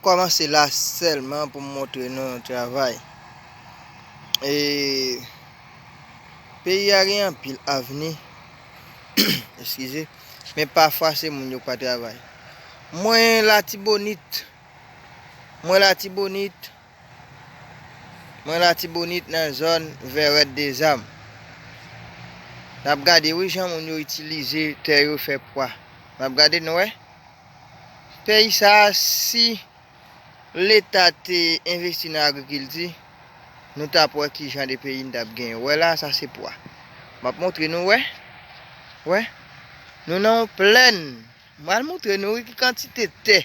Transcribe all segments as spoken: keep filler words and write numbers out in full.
kòmanse la sèlman pou m montre nou yon travay. E peyi a gen anpil avni, eskize, men pafwa se moun yo k pa travay. Mwen Latibonit, mwen Latibonit, mwen Latibonit nan zòn Vèrèt Dezam. N ap gade wi jan moun yo itilize tè yo fè pwa. N ap gade nou wè. Peyi sa a, si Leta te envesti nan agrikilti, nou t ap wè ki jan de peyi n t ap genyen. Wè la, sa se pwa. M ap montre nou, wè. Wè. Nou nan yon plèn. M pral montre nou wi ki kantite tè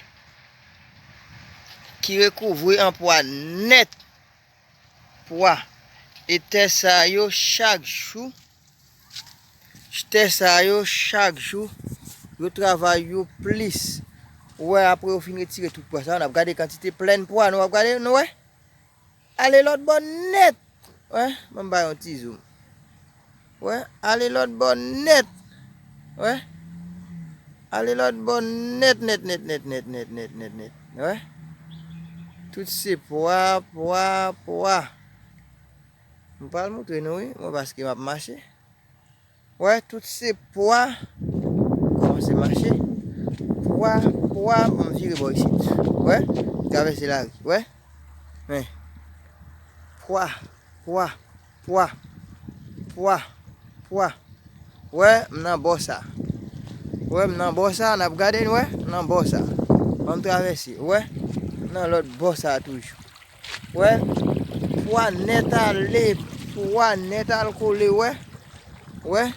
ki rekouvri an pwa nèt. Pwa. E tè sa yo chak jou, tè sa yo chak jou, yo travay yo plis. Ou wè, apre yo fin retire tout pwa sa yo, n ap gade kantite plèn pwa nou ap gade, nou wè? Ale lòt bò nèt. Wè, ban m ba yon ti zoom. Wè, ale lòt bò nèt. Wè. Ale lòt bò nèt, nèt, nèt, nèt. Wè. Tout se pwa, pwa, pwa. M pral montre nou wi, mwen paske m ap mache. Wè, tout se pwa. Kòmanse mache. Pwa, pwa, m vire bò isit. Wè, travèse lari. Wè. Men. Pwa, pwa, pwa, pwa, pwa. Wè, m nan bò sa. Wè, m nan bò sa, n ap gade, n wè, m nan bò sa. Ban m travèse, wè, m nan lòt bò sa toujou. Wè, pwa nèt ale, pwa nèt al kole, wè. Wè.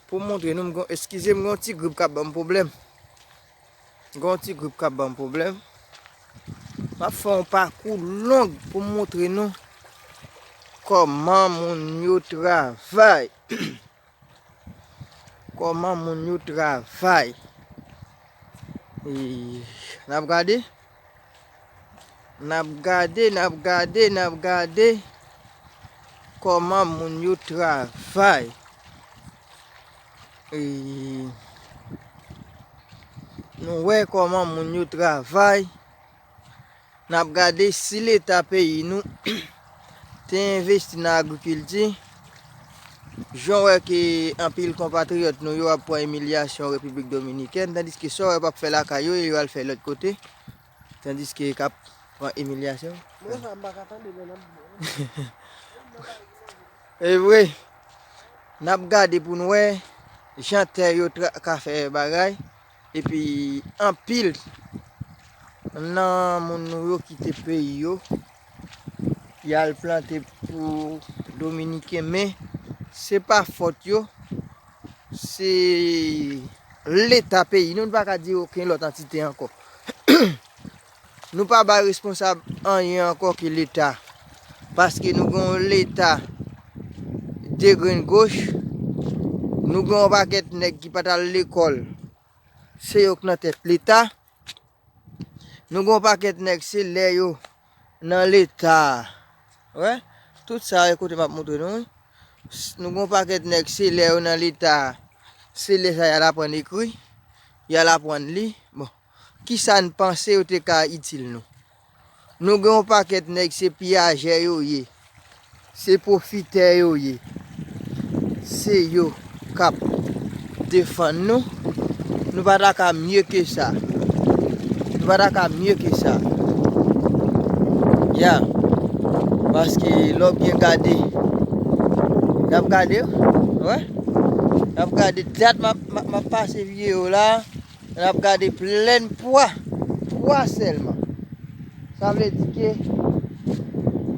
Pou m montre nou, m gon, eskize m, gon ti grip k ap ban m pwoblèm. Gon ti grip k ap ban m pwoblèm. M ap fè yon pakou long pou m montre nou kòman moun yo travay. Kòman moun yo travay. E, n ap gade. N ap gade, n ap gade, n ap gade kòman moun yo travay. E, nou wè kòman moun yo travay. N ap gade si Leta peyi nou te envesti nan agrikilti. Jan w wè ke anpil konpatriyòt nou yo ap pran imilyasyon Repiblik Dominikèn, tandiske sa w wè p ap fè lakay yo, yo al fè lòt kote. Tandiske k ap pran imilyasyon. Mwen sa m pa ka tande lè l ap di. E vre, n ap gade pou n wè jan tè yo tra- ka fè bagay, epi anpil nan moun nou yo kite peyi yo, y al plante pou Dominiken, men se pa fòt yo, se Leta peyi nou, nou pa ka di okenn lòt antite ankò. Nou pa bay responsab anyen ankò ke Leta, paske nou gen yon Leta degrenn goch, nou gen yon pakèt nèg ki pa t al lekòl, se yo k nan tèt Leta. Nou gen yon pakèt nèg se lè yo nan Leta. Wè, tout sa e kote m ap montre nou wi. S- Nou gen yon pakèt nèg se lè yo nan Leta, se lè sa y al aprann ekri, y al aprann li. Bon, kisa n panse yo te ka itil nou? Nou gen yon pakèt nèg se piyajè yo ye, se pwofitè yo ye. Se yo k ap defann nou. Nou pa ta ka mye ke sa. Nou pa ta ka mye ke sa. Ya. Paske lè w byen gade, n ap gade, wè. N ap gade dat m ap, m ap, m ap pase videyo la. N ap gade plèn pwa. Pwa sèlman. Sa vle di ke,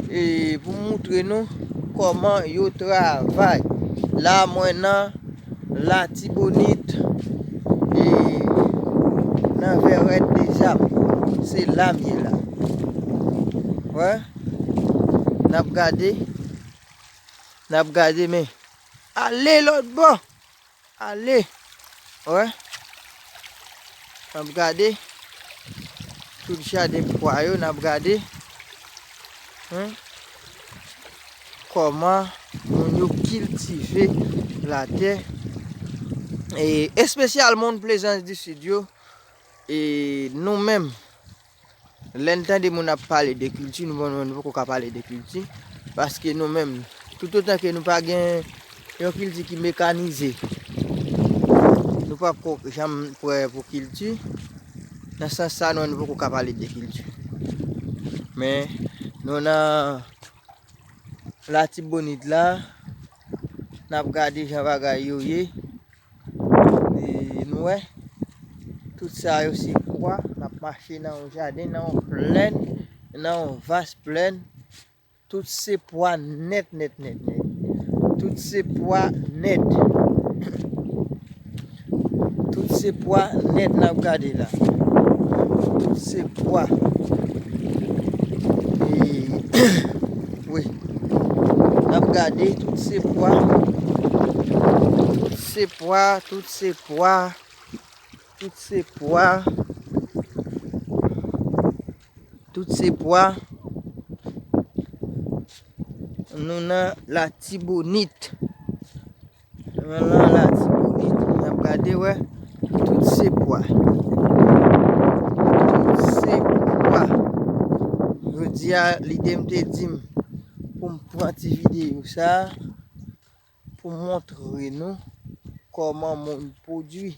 e, pou m moutre nou kòman yo travay. La, mwen nan Latibonit, e, nan Vèrèt Dezam. Se la m ye la. Wè. N ap gade. N ap gade, men. Ale lòt bò. Ale. Wè. N ap gade tout jaden pwa yo, n ap gade, hmm, kòman moun yo kiltive latè. E espesyalman moun Plaisance du Sud yo, E nou menm, lè n tande moun ap pale de kilti, nou, nou, nou poko ka pale de kilti. Paske nou menm, toutotan ke nou pa gen yon kilti ki mekanize, nou p ap ko-, janm prè pou kilti. Nan sans sa, nou, nou poko ka pale de kilti. Men, nou nan Latibonit la, n ap gade jan bagay yo ye. E nou wè, tout sa yo se pwa. N ap mache nan yon jaden, nan yon plèn, nan yon vas plèn. Tout se pwa nèt, nèt, nèt, nèt. Tout se pwa nèt. Tout se pwa nèt n ap gade la. Tout se pwa. E, wi. N ap gade, tout se pwa. Tout se pwa, tout se pwa. Tout se pwa. Tout se pwa. Nou nan Latibonit. Nou nan Latibonit. N ap gade, wè. Tout se pwa. Tout se pwa. Jodi a, lide m te di m pou m pran ti videyo sa a pou m montre nou kòman moun pwodui.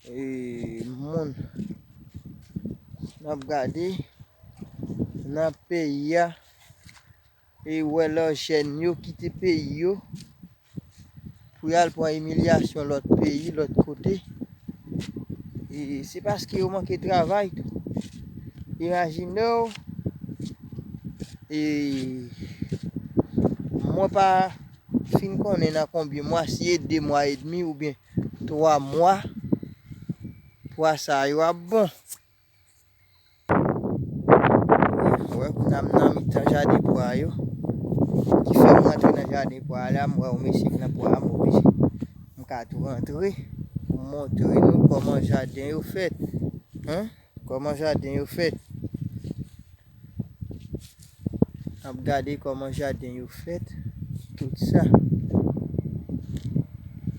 E, moun, n ap gade nan peyi a, e wè lè jèn yo kite peyi yo pou y al pran imilyasyon lòt peyi, lòt kote. E se paske yo manke travay tou. Imajine w, e mwen pa fin konnen nan konbyen mwa, si e de mwa edmi oubyen twa mwa, pwa sa yo ap bon. Wè, kounye a m nan mitan jaden pwa yo. Ki fè m rantre nan jaden pwa la, m wè yon mesye k nan pwa a, m oblije. M ka tou rantre pou m montre nou kòman jaden yo fèt. Hein? Kòman jaden yo fèt. N ap gade kòman jaden yo fèt. Tout sa.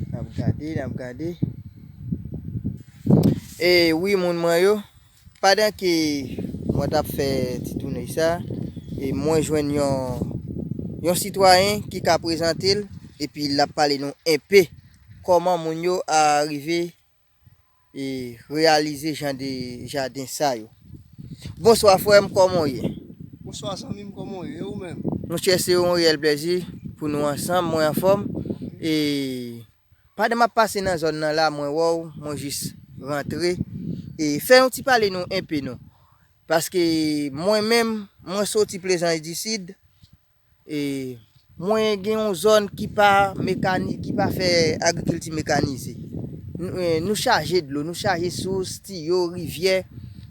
N ap gade, n ap gade. E wi, moun mwen yo, pandan ke mwen t ap fè ti toune sa, e mwen jwenn yon, yon sitwayen ki ka prezante l, epi l ap pale nou enpe kòman moun yo a rive e reyalize jan de jaden sa yo. Bonswa, frè m, kòman w ye? Bonswa, zanmi m, kòman w ye? E ou menm? Monchè, se yon reyèl plèzi pou nou ansanm, mwen anfòm. E pandan m ap pase nan zòn nan la, mwen wè w, mwen jis rantre. E fè yon ti pale nou enpe non. Paske mwen menm, mwen soti Plaisance du Sud, e mwen gen yon zòn ki pa mekani-, ki pa fè agrikilti mekanize. Nou, e, nou chaje dlo, nou chaje sous, tiyo, rivyè,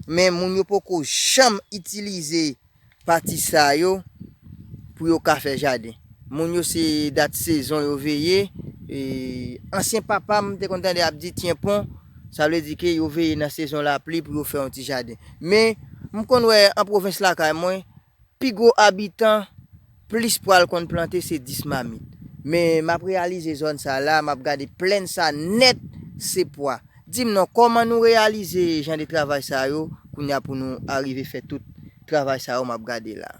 men moun yo poko janm itilize pati sa yo pou yo ka fè jaden. Moun yo se dat sezon yo veye. E ansyen papa m te konn tande ap di tyenpon, sa vle di ke yo veye nan sezon lapli pou yo fè yon ti jaden. Men m konn wè an pwovens lakay mwen, pi gwo abitan, plis pwa l konn plante se dis mamit. Men m ap reyalize zòn sa la, m ap gade plèn sa nèt se pwa. Di m non, kòman nou reyalize jan de travay sa yo, kounye a pou nou arive fè tout travay sa yo m ap gade la?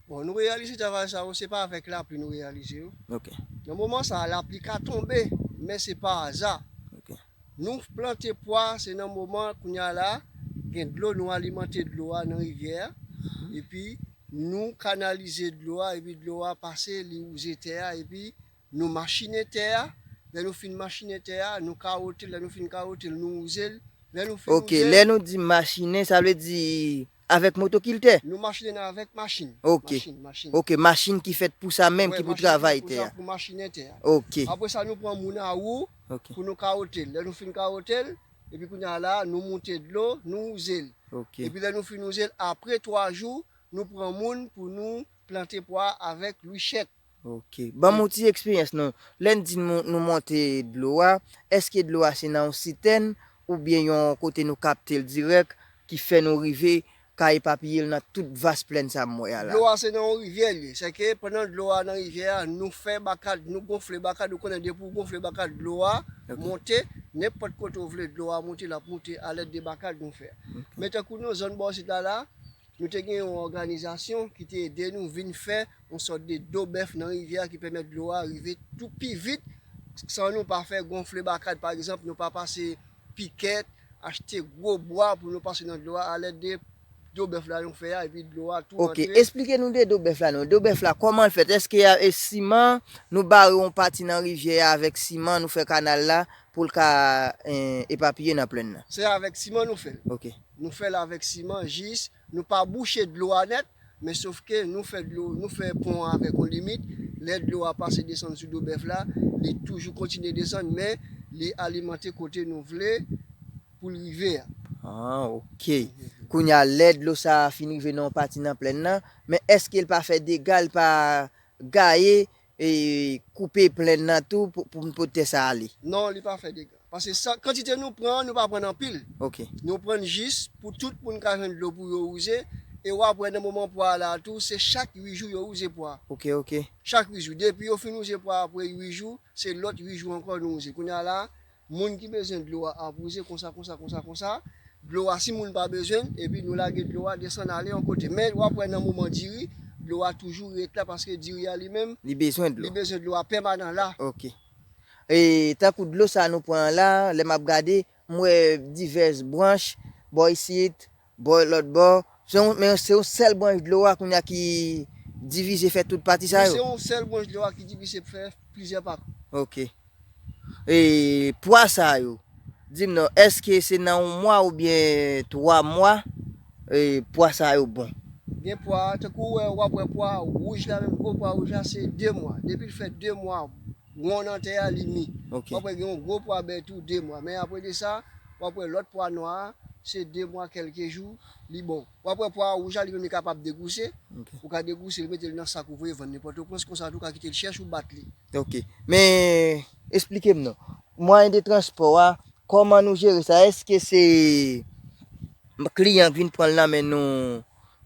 Bon, nou reyalize travay sa yo, se pa avèk lapli nou reyalize yo. Ok. Nan moman sa a, lapli ka tonbe, men se pa aza. Ok. Nou plante pwa, se nan moman kounye a la, gen dlo, nou alimante dlo a nan rivyè a, epi nou kanalize dlo a, epi dlo a pase, li wouze tè a, epi nou machinen tè a. Lè nou fin machinen tè a, nou kawote l, lè nou fin kawote l, nou wouze l. Lè nou fin Ok, wouze l, lè nou di machinen, sa vle di avèk motokiltè? Nou machinen avèk machin. Ok. Machin, machin. Ok, machin ki fèt pou sa menm, Wè, ki pou machin ki travay pou tè sa, a. Pou machinen tè a. Ok. Apre sa, nou pran moun a wou Ok. pou nou kawote l. Lè nou fin kawote l, epi kounye a la, nou moute dlo, nou wouze l. Ok. Epi lè nou fin wouze l, apre twa jou, nou pran moun pou nou plante pwa avèk lwichèt. Ok. Ban m yon ti eksperyans non. Lè n di nou, nou monte dlo a, èske dlo a se nan yon sitèn oubyen yon kote nou kapte l dirèk ki fè nou rive ka epapiye l nan tout vas plèn sa m wè a la. Dlo a se nan yon rivyè l ye. Sèke pandan dlo a nan rivyè a, nou fè baka, nou gonfle baka, nou konnen depi w gonfle baka, dlo a monte, nenpòt kote w vle dlo a monte, l ap monte alèd de baka nou fè a. Men tankou nou, zòn bò isit la la, nou te gen yon òganizasyon ki te ede nou vin fè yon sòt de do bèf nan rivyè a ki pèmèt dlo a rive tou pi vit san nou pa fè gonfle baka. Pa egzanp, nou pa pase pikèt, achte gwo bwa pou nou pase nan dlo a alèd de do bèf la nou fè a, epi dlo a tou rantre. Ok, esplike nou de do bèf la non. Do bèf la, kòman l fèt? Èske a e siman, nou bare yon pati nan rivyè a avèk siman, nou fè kanal la pou l ka eh, epapiye nan plèn nan? Se avèk siman nou fè l. Ok. Nou fè l avèk siman jis, nou pa bouche dlo a nèt, men sof ke nou fè dlo, nou fè pon an avèk yon limit. Lè dlo a pase desann sou do bèf la, li toujou kontinye desann, men li alimante kote nou vle pou l rive a. Ah, ok. Kounye a, lè dlo sa a fin rive nan yon pati nan plèn nan, men èske l pa fè dega, l pa gaye, e, koupe plèn nan tou pou, pou, pou tè sa ale? Non, li pa fè dega. Paske sa, kantite nou pran an, nou pa pran anpil. Ok. Nou pran jis pou tout moun ka jwenn dlo pou yo wouze. E w ap wè nan moman pwa a la a tou, se chak uit jou yo wouze pwa. Ok, ok. Chak uit jou. Depi yo fin wouze pwa apre uit jou, se lòt uit jou ankò nou wouze. Kounye a la, moun ki bezwen dlo a ap wouze konsa, konsa, konsa, konsa. Dlo a, si moun pa bezwen l, epi nou lage dlo a desann ale yon kote. Men w ap wè nan moman diri, dlo a toujou ret la paske diri a li menm, li bezwen dlo. Li bezwen dlo a pèmanan la. Ok. E tankou dlo sa nou pran an la, lè m ap gade, m wè divès branch, bò isit, bò lòt bò. Se yon, men se yon sèl branch dlo a kounye a ki divize fè tout pati sa yo? Wi, se yon sèl branch dlo a ki divize fè plizyè pati. Ok. E pwa sa yo, di m non, èske se nan yon mwa oubyen twa mwa e pwa sa yo bon? Gen pwa, tankou w wè, w ap wè pwa wouj la menm, gwo pwa wouj la, se de mwa. Depi l fè de mwa, won nan tè a, li mi. Ok. W ap wè gen yon gwo pwa bè tou, de mwa. Men apre de sa, w ap wè lòt pwa nwa a, se de mwa kèlke jou, li bon. W ap wè pwa wouj la, li menm li kapab degouse. Ok. Ou ka degouse l, mete l nan sak, ou voye vann nan Pòtoprens, konsa tou ou ka kite l chèch ou bat li. Ok. Men, esplike m non. Mwayen de transpò a, kòman nou jere sa? Èske se kliyan k vin pran l nan men nou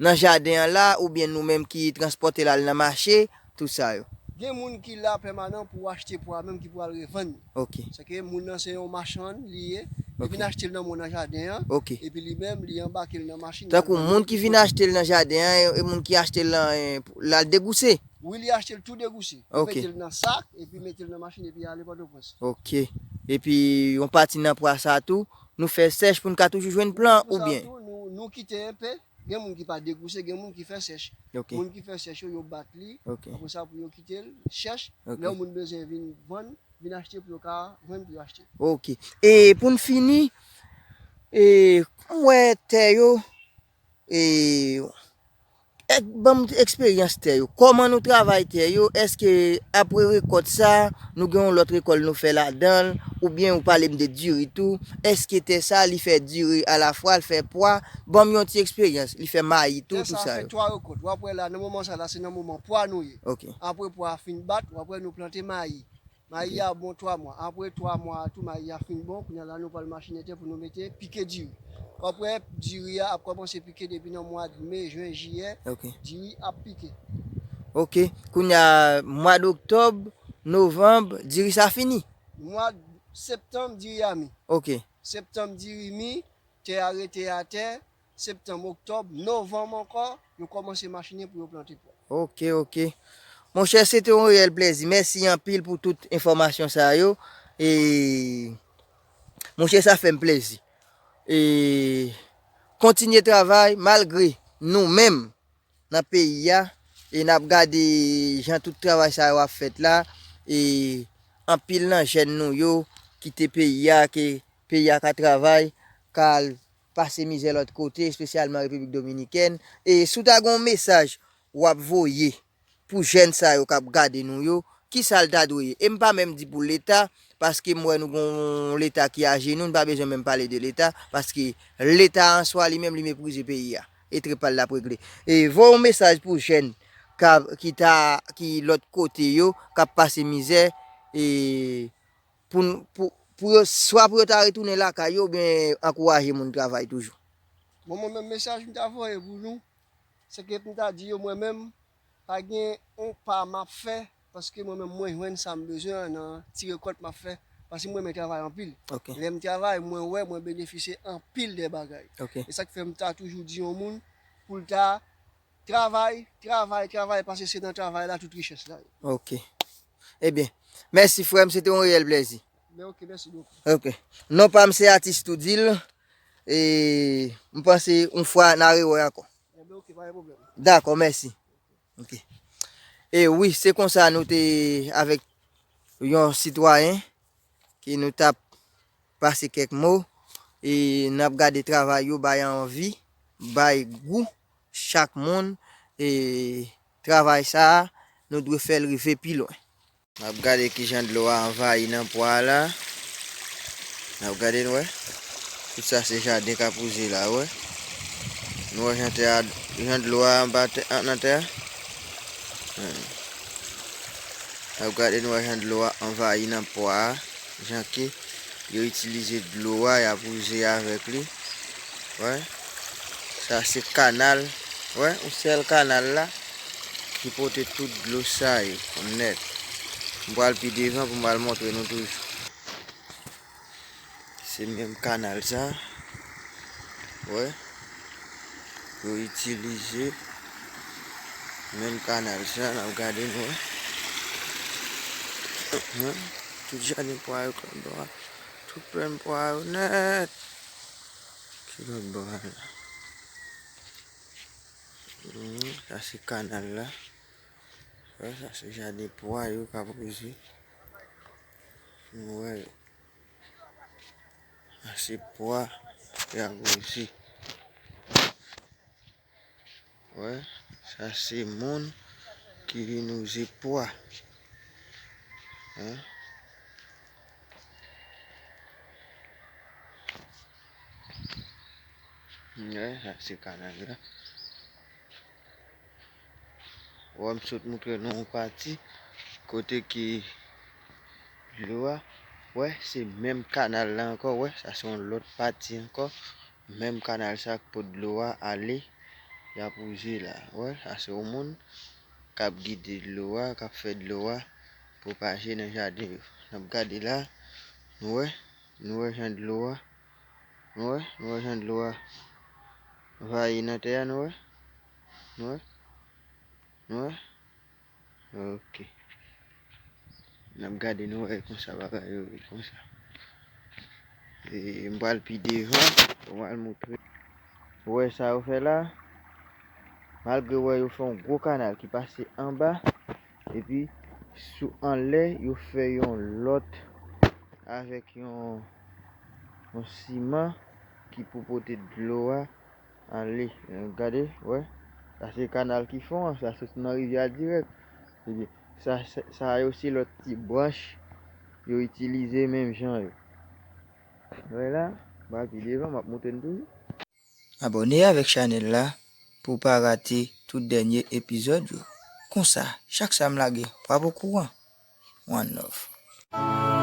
nan jaden an la, oubyen nou menm ki transpòte l al nan mache, tout sa yo? Gen moun ki la pèmanan pou achte pwa menm ki pral revann. Ok. Sèke moun nan se yon machann li ye, li vin achte l nan mwen nan jaden an, ok, epi li menm li anbake l nan machin. Tankou moun ki vin achte l nan jaden an e, e moun ki achte l lan, e, l al degouse. Wi, li achte l tou degouse. Li, ok, mete l nan sak, epi mete l nan machin, epi ale Pòtoprens. Ok. Epi yon pati nan pwa sa tou, nou fè sèch pou n ka toujou jwenn plan, oubyen? Pou sa tou, nou, nou kite enpe. Gen moun ki pa degouse, gen moun ki fè sèch. Ok. Moun ki fè sèch yo, yo bat li. Ok. Apre sa, pou yo kite l chèch. Ok. Lè yon moun bezwen vin vann, vin achte pou yo ka jwenn pou yo achte. Ok. E pou n fini, e, m wè tè yo, e, ban m eksperyans tè yo. Kòman nou travay tè yo? Èske apre rekòt sa, nou gen yon lòt rekòl nou fè ladan l? Oubyen ou pale m de diri tou? Èske tè sa, li fè diri alafwa, l fè pwa? Ban m yon ti eksperyans. Li fè mayi tou, tout sa yo. Tè sa fè twa rekòt. W ap wè la, nan moman sa la, se nan moman pwa nou ye. Ok. Apre pwa a fin bat, w ap wè nou plante mayi. Mayi a bon twa mwa. Apre twa mwa a tou, mayi a fin bon. Kounye a la, nou pral machine tè pou nou mete, pike diri. W ap wè diri a ap kòmanse pike depi nan mwa me, jen, jiyè. Ok. Diri ap pike. Ok. Kounye a, mwa d oktòb, novanm, diri sa fini? Mwa septanm, diri a mi. Ok. Septanm, diri mi, tè a rete atè. Septanm, oktòb, novanm ankò, yo kòmanse machine pou yo plante pwa. Ok, ok. Monchè, se te yon reyèl plèzi. Mèsi anpil pou tout enfòmasyon sa yo. E monchè, sa fè m plèzi. E kontinye travay malgre nou menm nan peyi a, e n ap gade jan tout travay sa yo ap fèt la, e anpil nan jèn nou yo kite peyi a, ke peyi a ka travay, ka al pase mizè lòt kote, espesyalman Repiblik Dominikèn. E si w ta gen yon mesaj w ap voye pou jèn sa yo k ap gade nou yo, kisa l ta dwe ye? E m pa menm di pou Leta, paske m wè nou gen yon Leta ki ajenou, n pa bezwen menm pale de Leta, paske Leta an swa li menm li meprize peyi a. E trepal l ap regle. E voye yon mesaj pou jèn k ap, ki ta, ki lòt kote yo, k ap pase mizè, e pou n, pou, pou yo, swa pou yo ta retounen lakay yo, oubyen ankouraje moun travay toujou. Bon, mwen menm mesaj m ta voye pou nou, se ke m ta di yo mwen menm, pa gen yon pa m ap fè, paske mwen menm mwen jwenn sa m bezwen an nan ti rekòt m ap fè, paske mwen renmen travay anpil. Lè m travay, mwen wè mwen benefisye anpil de bagay. E sa k fè m ta toujou di yon moun pou l ta travay, travay, travay, paske se nan travay la tout richès la ye. Ok. Ebyen, mèsi frè m, se te yon reyèl plèzi. Men ok, mèsi bokou. Ok. Non pa m se Atis Toudil. E m panse yon fwa n a rewè ankò. Ebyen ok, pa gen pwoblèm. Dakò, mèsi. Ok. E wi, se konsa nou te avèk yon sitwayen ke nou t ap pase kèk mo, e n ap gade travay yo bay anvi, bay gou chak moun, e travay sa a, nou dwe fè l rive pi lwen. N ap gade kijan dlo a anvayi nan pwa a la. N ap gade, nou wè. Tout sa se jaden k ap wouze la, ou wè. Nou wè jan tè a, jan dlo a anba tè, an, nan tè a. Hmm. N ap gade, nou wè jan dlo a anvayi nan pwa a. Jan ke yo itilize dlo a, y ap wouze avèk li. Wè. Sa se kanal. Wè, yon sèl kanal la ki pote tout dlo sa yo nèt. M pral pi devan pou m al montre nou toujou. Se menm kanal sa. Wè. Yo itilize menm kanal sa, n ap gade nou wè. Tout jaden pwa yo k lòt bò a. Tout plenn pwa yo nèt. Ki lòt bò a la? Hmm, sa se kanal la. Sa, sa se jaden pwa yo k ap wouze. Nou wè yo. Sa se pwa y ap wouze. Wè, sa se moun ki vin wouze pwa. Hein? Wè, sa se kanal la. Wè, m sot moutre nou yon pati kote ki dlo a. Wè, se menm kanal la ankò, wè, sa se yon lòt pati ankò. Menm kanal sa k pot dlo a ale, y ap wouze la. Wè, sa se yon moun k ap gide dlo a, k ap fè dlo a pwopaje nan jaden yo. N ap gade la, nou wè, nou wè jan dlo a, nou wè, nou wè jan dlo a anvayi nan tè a, nou wè, nou wè, nou wè. Ok. N ap gade nou wè konsa bagay yo ye konsa. E m pral pi devan, m pral moutre. Ou wè sa yo fè la? Malgre wè yo fè yon gwo kanal ki pase anba, epi sou anlè yo fè yon lòt avèk yon, yon siman ki pou pote dlo a ale. Gade, wè. Sa se kanal ki fon an, sa soti nan rivyè a dirèk. Ebyen, sa, sa, sa yo se lòt ti branch yo itilize menm jan yo. Wè la, m pral pi devan, m ap montre n toujou. Abòne avèk chanèl la pou w pa rate tout dènye epizòd yo. Konsa, chak sa m lage, w ap okouran. One love.